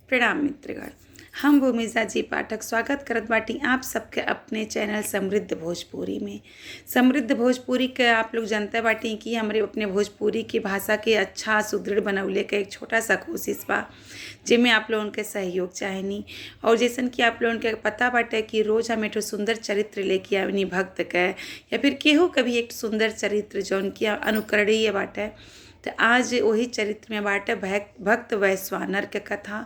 प्रणाम मित्रगण, हम भूमिजा जी पाठक स्वागत करत बाटी आप सबके अपने चैनल समृद्ध भोजपुरी में। समृद्ध भोजपुरी के आप लोग जानते बाटी कि हमरे अपने भोजपुरी की भाषा के अच्छा सुदृढ़ बनवले के एक छोटा सा कोशिश बा, जेमे आप लोगन के सहयोग चाहेनी। और जैसन कि आप लोगन के पता बाटे कि रोज़ हम एक सुंदर चरित्र लेके आवेनी भक्त के, या फिर केहू के भी एक सुंदर चरित्र जौन कि अनुकरणीय बाटे। तो आज वही चरित्र में बाटे भक्त वैश्वानर के कथा,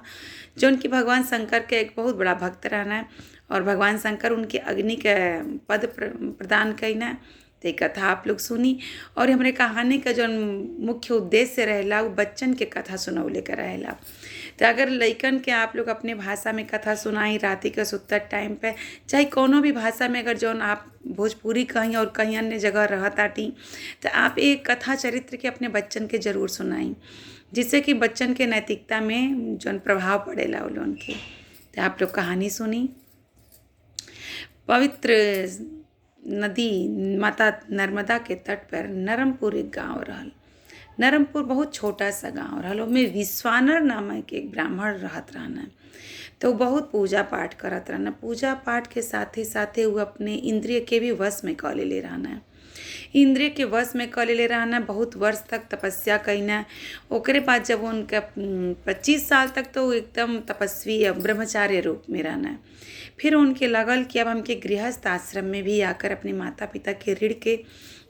जौन कि भगवान शंकर के एक बहुत बड़ा भक्त रहना और भगवान शंकर उनके अग्नि के पद प्रदान कईना। तो ये कथा आप लोग सुनी। और हमरे कहानी का जौन मुख्य उद्देश्य रहेला वो बच्चन के कथा सुनौले के रहेला। तो अगर लइकन के आप लोग अपने भाषा में कथा सुनाई राति के सुतत टाइम पे, चाहे कोनो भी भाषा में, अगर जौन आप भोजपुरी कहीं और कहीं अन्य जगह रहताटी, तो आप एक कथा चरित्र के अपने बच्चन के ज़रूर सुनाई, जिससे कि बच्चन के नैतिकता में जौन प्रभाव पड़ेला उन लोगन के। तो आप लोग कहानी सुनी। पवित्र नदी माता नर्मदा के तट पर नरमपुर एक गांव रहल। नरमपुर बहुत छोटा सा गांव रहल। ओमे विश्वानर नामक एक ब्राह्मण रहत रहना। तो बहुत पूजा पाठ करत रहना। पूजा पाठ के साथे साथे वो अपने इंद्रिय के भी वश में क लेले रहना। इंद्रिय के वश में क लेले रहना। बहुत वर्ष तक तपस्या कईना। ओकरे बाद जब उनका 25 साल तक तो एकदम तपस्वी ब्रह्मचार्य रूप में रहना। फिर उनके लगल कि अब हमके गृहस्थ आश्रम में भी आकर अपने माता पिता के ऋण के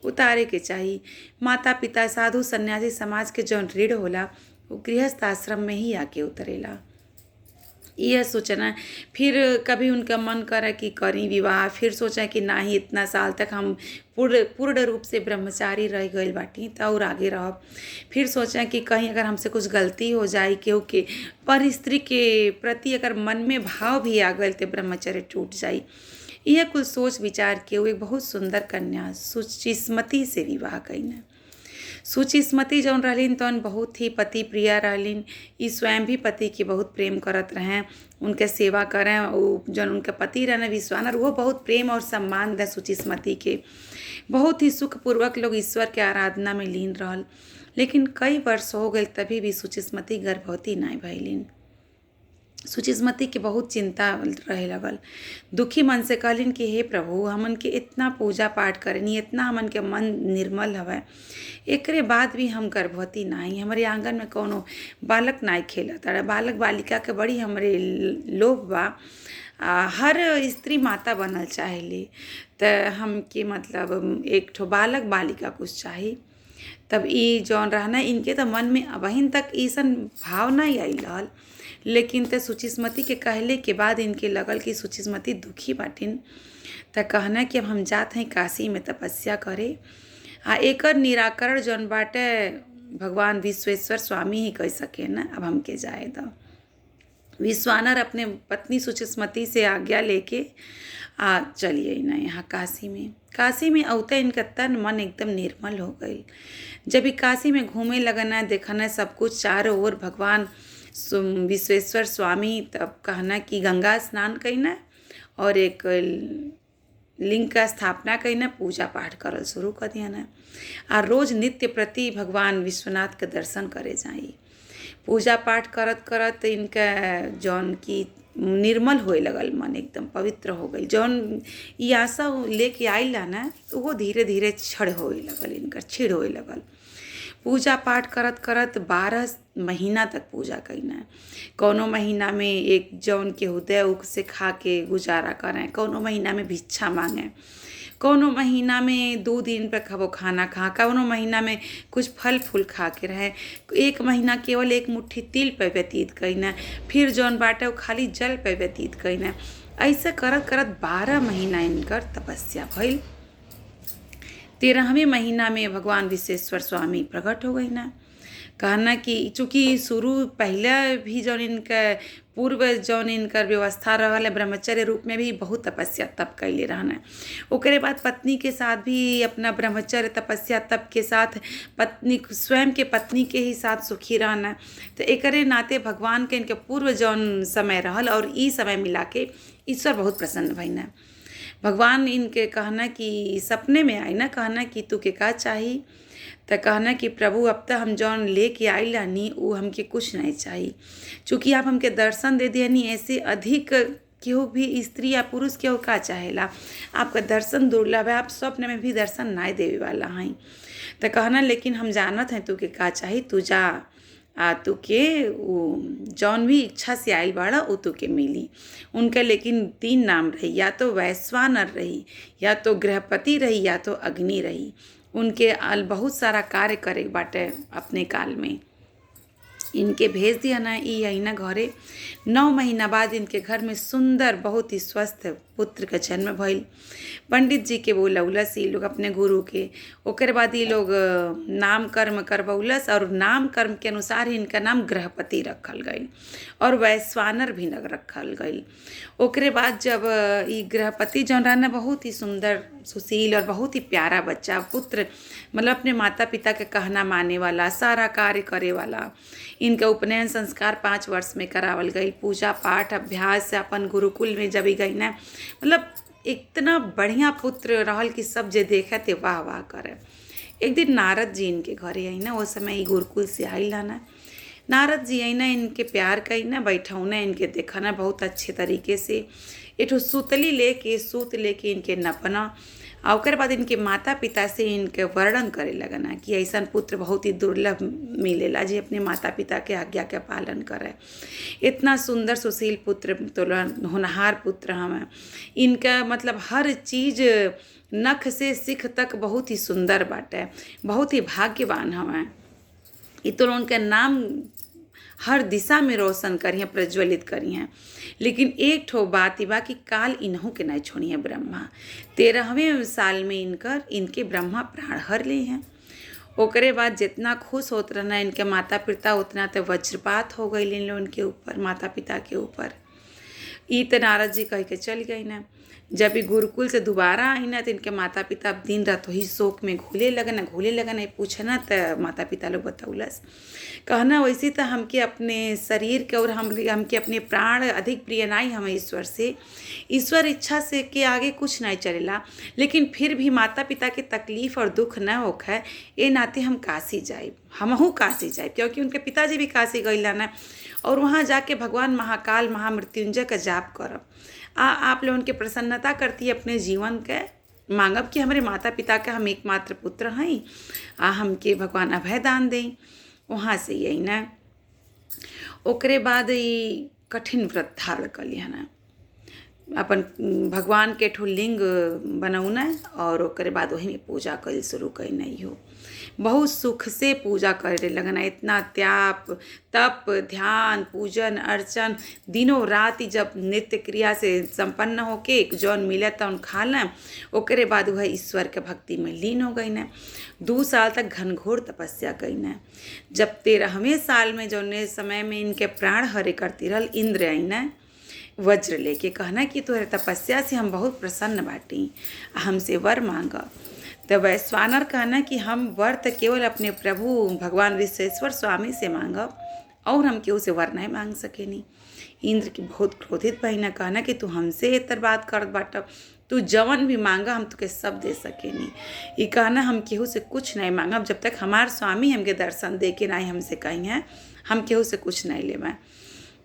उतारे के चाही। माता पिता साधु सन्यासी समाज के जौन ऋण होला वो गृहस्थ आश्रम में ही आके उतरेला, यह सोचना। फिर कभी उनका मन करे कि करी विवाह, फिर सोचा कि ना ही इतना साल तक हम पूर्ण पूर्ण रूप से ब्रह्मचारी रह गइल बाटी त और आगे रहब। फिर सोचा कि कहीं अगर हमसे कुछ गलती हो जाए, केहू के पर स्त्री के प्रति अगर मन में भाव भी आ गइल तो ब्रह्मचर्य टूट जाई। यह कुल सोच विचार के वो एक बहुत सुंदर कन्या सुचिस्मती से विवाह कईना। सुचिस्मती जौन रहलिन तौन बहुत ही पति प्रिया रहलिन। ई स्वयं भी पति के बहुत प्रेम करत रहें, उनके सेवा करें। वो जौन उनके पति रहने विश्वानर, वो बहुत प्रेम और सम्मान दे सुचिस्मती के। बहुत ही सुखपूर्वक लोग ईश्वर के आराधना में लीन रहल। लेकिन कई वर्ष हो गए तभी भी सुचिस्मती गर्भवती नहीं भइलिन। सुचिस्मती के बहुत चिंता रहे लगल। दुखी मन से कहलिन कि हे प्रभु, हमन के इतना पूजा पाठ करनी, इतना हमन के मन निर्मल हवे, एकरे बाद भी हम गर्भवती नहीं, हमारे आंगन में कोनो बालक नहीं खेलत। अरे बालक बालिका के बड़ी हमरे लोभ बा, हर स्त्री माता बनल चाहेली, तो हमके मतलब एक ठो बालक बालिका कुछ चाही। तब ई जौन रहना इनके तो मन में अबहिन तक ऐसन भाव नहीं आई रहल। लेकिन त सुचिस्मती के कहले के बाद इनके लगल कि सुचिस्मती दुखी बाटिन। त कहना कि अब हम जात हैं काशी में तपस्या करे, आ एकर निराकरण जौन बाटे भगवान विश्वेश्वर स्वामी ही कह सके ना, अब हमके जाए दो। विश्वानर अपने पत्नी सुचिस्मती से आज्ञा लेके आ चलिए ना यहाँ काशी में। काशी में औते इनका तन मन एकदम निर्मल हो गई। जब भी काशी में घूमे लगना, देखना सब कुछ चारों ओर भगवान विश्वेश्वर स्वामी, तब कहना कि गंगा स्नान कईना और एक लिंग का स्थापना कईना, पूजा पाठ करल शुरू कर दिया ना। आ रोज नित्य प्रति भगवान विश्वनाथ के दर्शन करे जाई। पूजा पाठ करत करत इनका जौन की निर्मल होए लगल, मन एकदम पवित्र हो गई। जौन ई आशा लेके आइल ना, तो वो धीरे धीरे छड़ होए लगल, इनकर क्षीण होए लगल। पूजा पाठ करत करत 12 महीना तक पूजा कईना। कौनो महीना में एक जौन के हृदय उक से खा के गुजारा करें, कौनो महीना में भिक्षा मांगें, कौनो महीना में 2 दिन पर खबो खाना खा, कौनो महीना में कुछ फल फूल खा के रहे, एक महीना केवल एक मुट्ठी तिल पे व्यतीत कईना, फिर जौन बाटे वो खाली जल पे व्यतीत कईना। ऐसे करत करत 12 महीना इनकर तपस्या भइल। 13वें महीना में भगवान विश्वेश्वर स्वामी प्रकट हो गई ना। कहना कि चूँकि शुरू पहले भी जौन इनका पूर्व जौन इनकर व्यवस्था रहल है, ब्रह्मचर्य रूप में भी बहुत तपस्या तप कैले रहना। ओकरे बाद पत्नी के साथ भी अपना ब्रह्मचर्य तपस्या तप के साथ पत्नी स्वयं के पत्नी के ही साथ सुखी रहना। तो एकरे नाते भगवान के इनके पूर्व जौन समय रहल और ई समय मिला के ईश्वर बहुत प्रसन्न भइना। भगवान इनके कहना कि सपने में आई ना, कहना कि तू के का चाही। त कहना कि प्रभु अब त हम जौन लेके आइल रहनी उ हमके कुछ नहीं चाही, चूँकि आप हमके दर्शन दे दिहनी, ऐसे अधिक केहू भी स्त्री या पुरुष केहू का चाहेला। आपका दर्शन दुर्लभ है, आप स्वप्न में भी दर्शन नहीं देवे वाला हैं। त कहना लेकिन हम जानत हैं तू के का चाही, तू जा आ तुके उ जौन भी इच्छा से आइल बाड़ा उ तुके मिली। उनका लेकिन 3 नाम रही, या तो वैश्वानर रही, या तो गृहपति रही, या तो अग्नि रही। उनके बहुत सारा कार्य करे बाटे अपने काल में। इनके भेज दिया ना ई अइना घरे। 9 महीना बाद इनके घर में सुंदर बहुत ही स्वस्थ पुत्र का जन्म भइल। पंडित जी के बोलौलस ई लोग अपने गुरु के। ओकर बाद ई लोग नाम कर्म करबौलस और नाम कर्म के अनुसार ही इनका नाम गृहपति रखल गइल और वैश्वानर भी रखल गइल। ओकरे बाद जब ई गृहपति जौन रहना बहुत ही सुंदर सुशील और बहुत ही प्यारा बच्चा पुत्र, मतलब अपने माता पिता के कहना माने वाला, सारा कार्य करे वाला। इनका उपनयन संस्कार 5 वर्ष में करावल गइल। पूजा पाठ अभ्यास अपन गुरुकुल में जब गई ना, मतलब इतना बढ़िया पुत्र रहल कि सब जे देखे ते वाह वाह करे। एक दिन नारद जी इनके घरे आई ना, वो समय ई गुरुकुल से आइल ना। नारद जी आई ना, इनके प्यार कई ना, बैठौना, इनके देखना बहुत अच्छे तरीके से। एक ठो सूतली लेके, सूत लेके इनके नपना आ ओकर बाद इनके माता पिता से इनके वर्णन करे लगना कि ऐसा पुत्र बहुत ही दुर्लभ मिलेला जे अपने माता पिता के आज्ञा के पालन करे। इतना सुंदर सुशील पुत्र तो होनहार पुत्र हमें। इनका मतलब हर चीज़ नख से सिख तक बहुत ही सुंदर बाटे, बहुत ही भाग्यवान हमें। ई तो उनका नाम हर दिशा में रोशन करिए, प्रज्वलित करिए। लेकिन एक ठो बात बा कि काल इन्हों के नहीं छोड़िए ब्रह्मा। 13वें साल में इनकर इनके ब्रह्मा प्राण हर ले हैं। ओकरे बाद जितना खुश होत रहना इनके माता पिता उतना तो वज्रपात हो गई इन लोगन के ऊपर, माता पिता के ऊपर। ई तो नारद जी कह के चल गई ना। जब ई गुरुकुल से दोबारा आई ना तो इनके माता पिता अब दिन रात वही शोक में घुले लगन घुले लगन। पूछना तो माता पिता लोग बतौलस, कहना वैसे तो हमके अपने शरीर के और हम हमके अपने प्राण अधिक प्रिय नहीं हमें ईश्वर से, ईश्वर इच्छा से के आगे कुछ नहीं चलेला, लेकिन फिर भी माता पिता के तकलीफ और दुख न होखे ए नाते हम काशी जाए, हमहू काशी जाए, क्योंकि उनके पिताजी भी काशी गइल ना। और वहाँ जाके भगवान महाकाल महामृत्युंजय का जाप करब आ आप लोगन के प्रसन्नता करती अपने जीवन के मांगब कि हमारे माता पिता के हम एकमात्र पुत्र हैं आ हमके भगवान अभय दान दें। वहाँ से यही ना ओकरे बाद ई कठिन व्रत धारण कर लिया ना, अपन भगवान के ठो लिंग बनौना और ओकरे बाद वही में पूजा कल शुरू करना हो। बहुत सुख से पूजा करे लगना, इतना त्याप तप ध्यान पूजन अर्चन दिनों रात जब नित्य क्रिया से संपन्न होके जौन मिले तौन खा लें। ओकरे बाद वह ईश्वर के भक्ति में लीन हो गई ना। 2 साल तक घनघोर तपस्या कई ना। जब 13वें साल में जौने समय में इनके प्राण हरे करती रहल, इंद्र आई ना वज्र लेके, कहना कि तोहरे तपस्या से हम बहुत प्रसन्न बाटी, हमसे वर मांग। तो वैश्वानर कहना कि हम वर तो केवल अपने प्रभु भगवान विश्वेश्वर स्वामी से मांगब और हम केहू से वर नहीं मांग सकेनी। इंद्र की बहुत क्रोधित भईना, कहना कि तू हमसे एतर बात करत बाट, तू जवन भी मांगा हम तुके सब दे सकेनी। ये कहना हम केहू से कुछ नहीं मांगब जब तक हमार स्वामी हमके दर्शन दे के नहीं हमसे कही हैं, हम केहू से कुछ नहीं लेबे।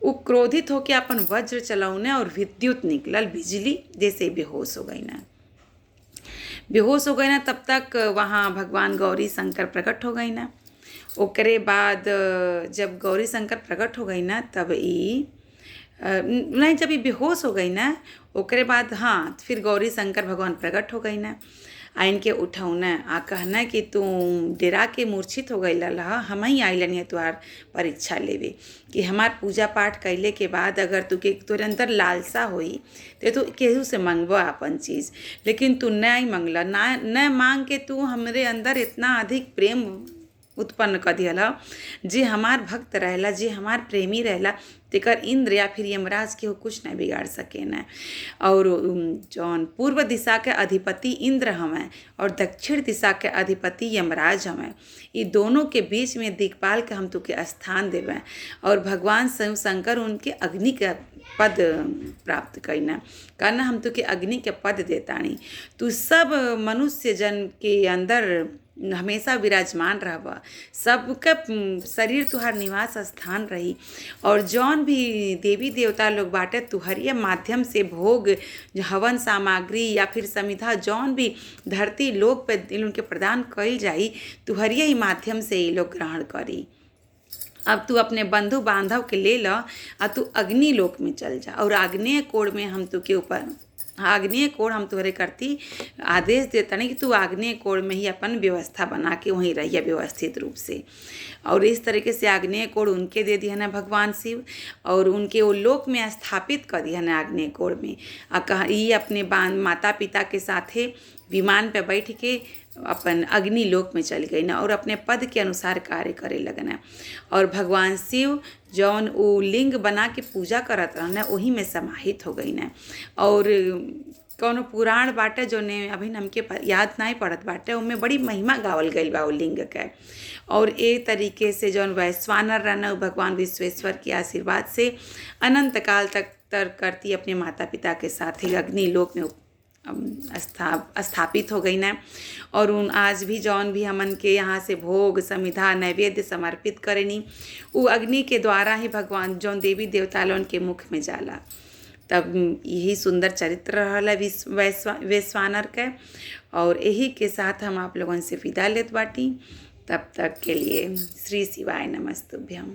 वो क्रोधित होके अपन वज्र चलौने और विद्युत निकलल बिजली जैसे बेहोश हो गई ना। बेहोश हो गई ना तब तक वहाँ भगवान गौरी शंकर प्रकट हो गई ना। ओकरे बाद जब गौरी शंकर प्रकट हो गई ना तब ई नहीं, जब ई बेहोश हो गई ना ओकरे बाद हाँ फिर गौरी शंकर भगवान प्रकट हो गई ना। आ इनके उठौना आ कहना कि तू डेरा के मूर्छित हो गई लहा, हम ही आइलन है तुहार परीक्षा लेवे कि हमार पूजा पाठ कैले के बाद अगर तुके तोरे अंदर लालसा होई तो तू केहू से मंगबा अपन चीज़, लेकिन तू नहीं मंगला ना, न मांग के तू हमरे अंदर इतना अधिक प्रेम उत्पन्न कर दिया जे हमार भक्त रहेला, जे हमार प्रेमी रहेला, तेकर इंद्र या फिर यमराज के कुछ नहीं बिगाड़ सके न। और जौन पूर्व दिशा के अधिपति इंद्र हमें और दक्षिण दिशा के अधिपति यमराज हमें, ये दोनों के बीच में दिक्पाल के हम तुके स्थान देवें। और भगवान शिव शंकर उनके अग्नि के पद प्राप्त करना, कहना हम तुके अग्नि के पद देतानी, तू सब मनुष्य जन के अंदर हमेशा विराजमान रहब, सबके शरीर तुहार निवास स्थान रही और जौन भी देवी देवता लोग बाटे तुहरिए माध्यम से भोग, हवन सामग्री या फिर समिधा जौन भी धरती लोक पे उनके प्रदान कईल जाई, तुहरिए ही माध्यम से ई लोग ग्रहण करी। अब तू अपने बंधु बांधव के ले ल आ तू अग्नि लोक में चल जा और आग्नेय कोण में हम तुके ऊपर आग्नेय कोण हम तोहरे करती आदेश देता नहीं कि तू आग्नेय कोण में ही अपन व्यवस्था बना के वहीं रहिए व्यवस्थित रूप से। और इस तरीके से आग्नेय कोण उनके दे दिया ना भगवान शिव और उनके वो लोक में स्थापित कर दिया ना आग्नेय कोण में। आ कहा ये अपने माता पिता के साथे विमान पे बैठ के अपन अग्नि लोक में चल गई ना और अपने पद के अनुसार कार्य करे लगना। और भगवान शिव जौन उ लिंग बना के पूजा करत रहना वही में समाहित हो गई ना। और कौनो पुराण बाटे जौने अभी हमके याद नहीं पड़त बाटे, उनमें बड़ी महिमा गावल गईल बा उ लिंग के। और ए तरीके से जौन वैश्वानर रहना उ भगवान विश्वेश्वर के आशीर्वाद से अनंत काल तक तर करती अपने माता पिता के साथ ही अग्नि लोक में स्थापित हो गई ना। और उन आज भी जौन भी हमन के यहाँ से भोग समिधा नैवेद्य समर्पित करेनी उ अग्नि के द्वारा ही भगवान जौन देवी देवता लोगन के मुख में जाला। तब यही सुंदर चरित्र रहल वैश्वानर के। और यही के साथ हम आप लोगन से विदा लेत बाटी। तब तक के लिए श्री शिवाय नमस्तुभ्यम।